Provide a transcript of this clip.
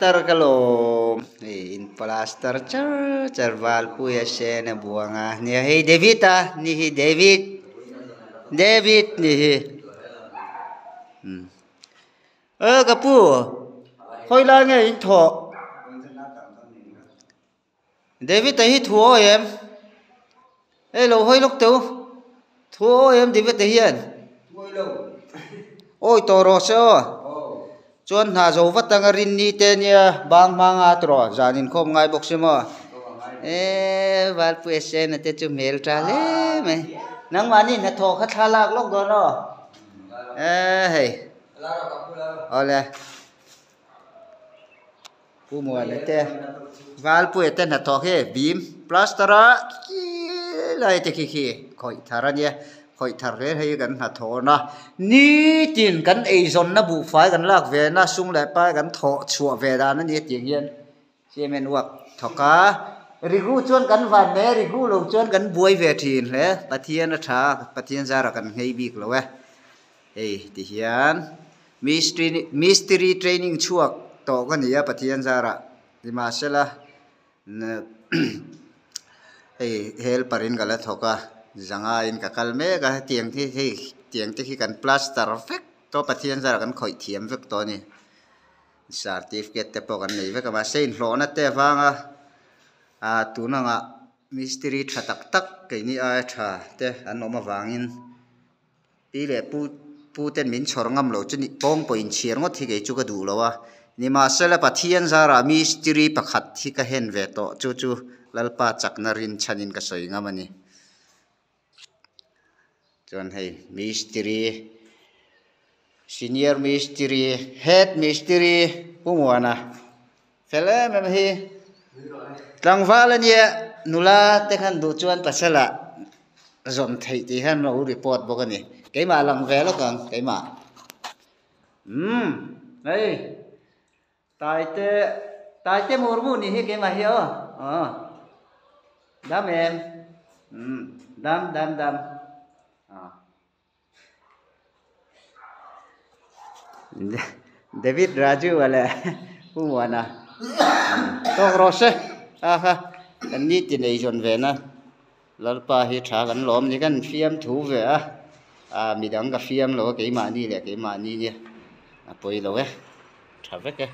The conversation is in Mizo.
Tar ka lawm hei in plaster char char valpuia sen a buang a nia hei David a ni hi David David ni hi umm aw ka pu khawi lai nge in thawh David a hi thu awi em hei lo hawi lawk teh u thu awi em David a hian awi tawh rawh se aw chuan hna zo vat anga rinni te nia bang hmanga tawh zan inkhawm ngai bawk si maw eee Valpuia Sena te chu hmel tha hle mai nangmahni hnathawh kha thla lak lawk dawn aw eee hei awle. Pu Muana te Valpuia te hnathawk hi bim plaster a khi lai te khi khi khawih thar a nia khawih thar hle hei kan hnathawhna nitin kan eizawnna buhfai kan lak ve na sum leh pai kan thawh chhuah ve dan a nia tiang hian cement work thawk a rigu chuan kan van mai a rigu lo chuan kan buai ve thin hle Pathian a tha Pathian zarah kan nghei bik lo e. Hei ti hian mistry mistiri training chhuak tawh ka ni a Pathian zarah nimahsela hei helper in ka la thawk a zangaiin ka kal mek a hetiang hi hei tiang te hi kan plaster vek tawh a Pathian zarah kan khawih thiam vek tawh a ni certificate te pawh kan nei vek a mahse inhlawhna te avanga ah tun angah mistiri tha tak tak keini aia tha te an awm avangin. Pi leh pu pu ten min chhawr ngam lo chu ni pawng pawh inchhir ngawt hi kei chu ka duh lo a, nimahsela Pathian zarah mistiri pakhat hi ka hen ve tawh chu chu Lalpa chakna rinchhanin ka sawi ngam a ni. Chuan hei mistiri senior mistiri head mistiri Pu Muana fel em em hi tlangval a nia nula te khan duh chuan pasal ah zawm theih tih hian lo report bawk a ni keimah lang ve lawk ang keimah umm hei taite taite murmu nih hi keimah hi aw aw dam em umm dam dam dam aw. David Raju a leh Pu Muana tawk rawh se a kha kan ni ti nei zawn ve na Lalpa hi tha kan lawm ni kan fiam thu ve a ah midang ka fiam lo a keimahni leh keimahni nia a pawi lo e tha vek e.